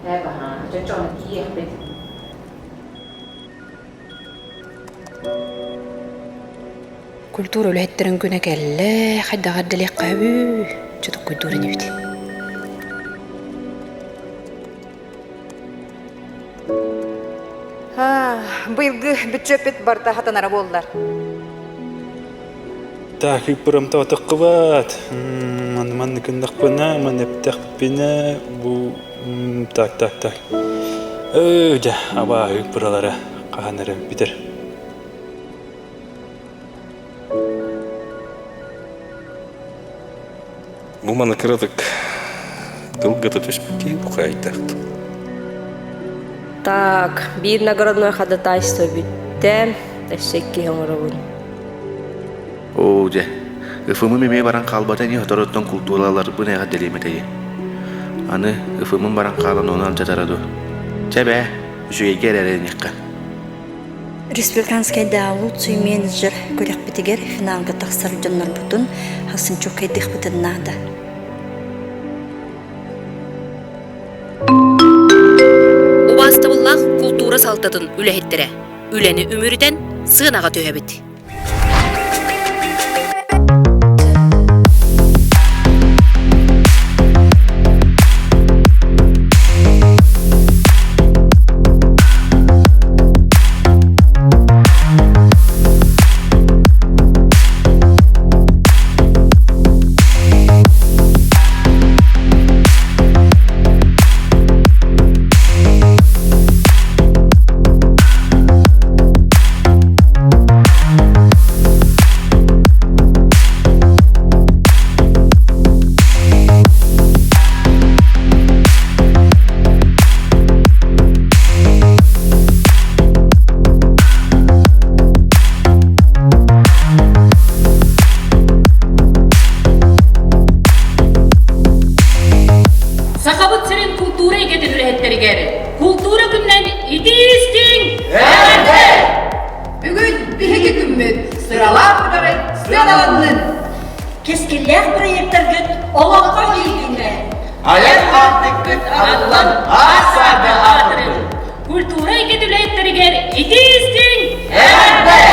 Ээ баһаан, чочоҕун тиийиэхпит. Культура үлэһиттэрин күнэ кэллэ, хайдах эрдэлиэххэ үһү, чотоккуйдуур инибит. Быйылгы бүччүөппүт барыта хатанара буоллар. Так, ыппырымта отыккыбат. Маны манны кындахпына, маны эптэхпинэ, бу так, так, так. Өө, дьэ, абааһы ыппыралара хаһан эрэ бүтэр. Бу маны кыратык тылгата түспүт киһи бу хайдахт. Так, биир наградной ходатайство бүттэ. Өссө иккиһи оҥоробун. Оо, дьэ, ыфымым эмиэ баран хаалбата ини соторуттан култуураларбын эҕэрдэлиэм этэйи. Аны ыфымым баран хаалан ону алдьатара дуо? Чэ бээ, үчүгэйгэ эрэ эрэниэххэ. Республиканскайдааҕы лучший менеджер күрэхпитигэр финалга тахсар дьоннорбутун хасынчуккайдыахпытын наада. Убаастабыллаах култуура салтатын үлэһиттэрэ үлэни үмүрүтэн сыанаҕа түһэбит. Сахабыт сирин култуура эйгэтин үлэһиттэригэр култуура күнүнэн итии-истиҥ эҕэрдэ! Бүгүн биһиги күммүт сыралаах үлэҕит сыаналаннын! Кэскиллээх проектаргыт олоххо киирдиннэр! Айар аартыккыт арыллан аас-саарга аатырын! Культура эйгэтин үлэһиттэригэр итии-истиҥ эҕэрдэ!